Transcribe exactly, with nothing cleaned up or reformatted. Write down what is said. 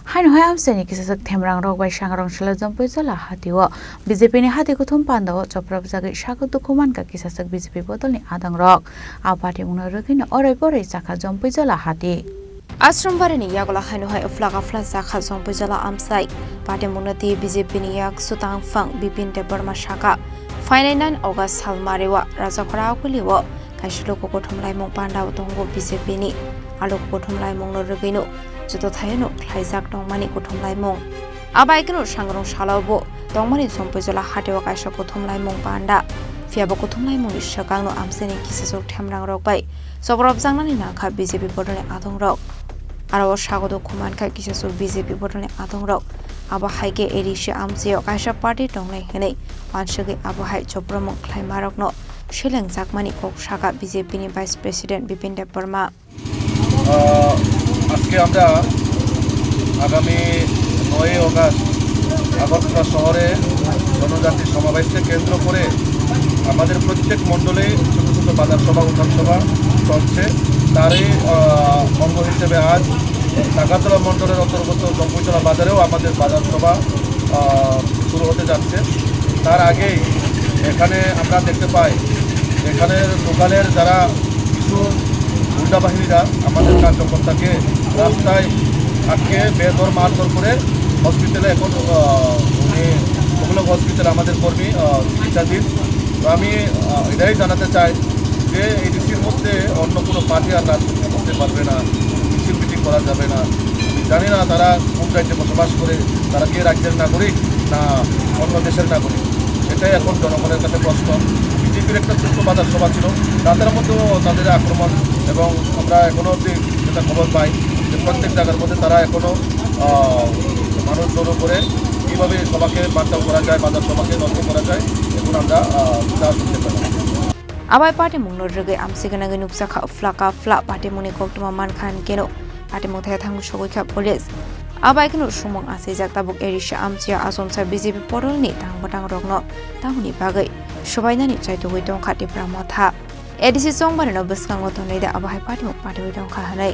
Haino hai amchaini kisaswk themrangrok bai sangrong salo Jompui Jola hatio B J P ni hati kuthum pandao chopropjagwi sago dukhu mankha kisaswk B J P bodolni adongrok. A patimungno rwgwino oroi poroi chakha Jompui Jola hati. Ashrambarini yagola haino hai uphla kaphla chakha Jompui Jola amchai. Patimungno twi B J P ni yak sutang phang Bipin Debbarma saka, phainai nine August sal Mariwa Rajakhora Akulio kaisa luku kuthum laimung pandao tongo B J P ni. A luku kuthum laimungno rwgwino joto thayano khlaijak tongmani kuthum laimung. Abaikeno sangrong salobo tongmani Jompui Jola hatio kaisa kuthum laimung panda. Phiyaba kuthum laimungni swkangno amchaini kisaswk themrangrok bai chopropjaknani nangkha B J P bodolni adongrok. Aro o sago dukhu mankha kisaswk B J P bodolni adongrok. Abo hai khe A D C amchaio kaisa party tongnai hwnwi uansugwi abo hai chopropmung khlaimarokno selengjakmani kok sakha B J P ni Vice President Bipin Debbarma. আহ, আজকে আমরা আগামী নয়ই অগাস্ট আগরতলা শহরে জনজাতি সমাবেশকে কেন্দ্র করে আমাদের প্রত্যেক মণ্ডলে ছোটো ছোটো বাজার সভা, উঠান সভা চলছে। তারই, আহ, অঙ্গ হিসেবে আজ নাগারতলা মণ্ডলের অন্তর্গত জম্পুইতলা বাজারেও আমাদের বাজার সভা, আহ, শুরু হতে যাচ্ছে। তার আগেই এখানে আমরা দেখতে পাই, এখানে লোকালের যারা কিছু গুন্ডা বাহিনীরা আমাদের কার্যকর্তাকে রাস্তায় আটকে বেধড় মারধর করে হসপিটালে এখন, আহ, উনি উপলব্ধ হসপিটালে আমাদের কর্মী, আহ, চিকিৎসাধীন। তো আমি, আহ, এটাই জানাতে চাই যে এডিসির মধ্যে অন্য কোনো পার্টি আর রাজনীতি করতে পারবে না, মিছিল মিটিং করা যাবে না। আমি জানি না তারা কোন রাজ্যে বসবাস করে, তারা কি রাজ্যের নাগরিক না অন্য দেশের নাগরিক, এটাই এখন জনগণের কাছে প্রশ্ন। বিজেপির একটা ছোট্ট বাজার সভা ছিল, রাতের মধ্যেও তাদের আক্রমণ, এবং আমরা এখনো অবধি যেটা খবর পাই যে প্রত্যেক জায়গার মধ্যে তারা এখনো, আহ, মানুষ জড়ো করে কীভাবে সভাকে বানচাল করা যায়, বাজার সভাকে নষ্ট করা যায়, এখন আমরা, আহ, তা শুনতে পাই। Abai patimungno rwgwi amchai gwnangwi nukjakha uphla kaphla patimungni koktwma mankha hinkhe no patimung thaya thangwi sogwi kha police. Abai kheno sumung achaijak tabuk A D C amchaio achomsa B J P porolni tang bwtangrokno tamoni bagwi swbainani chaitugwi tongkha Tipra Motha. A D C chongbarino bwskango tonwi da abo hai patimung patiwi tongkha hwnwi.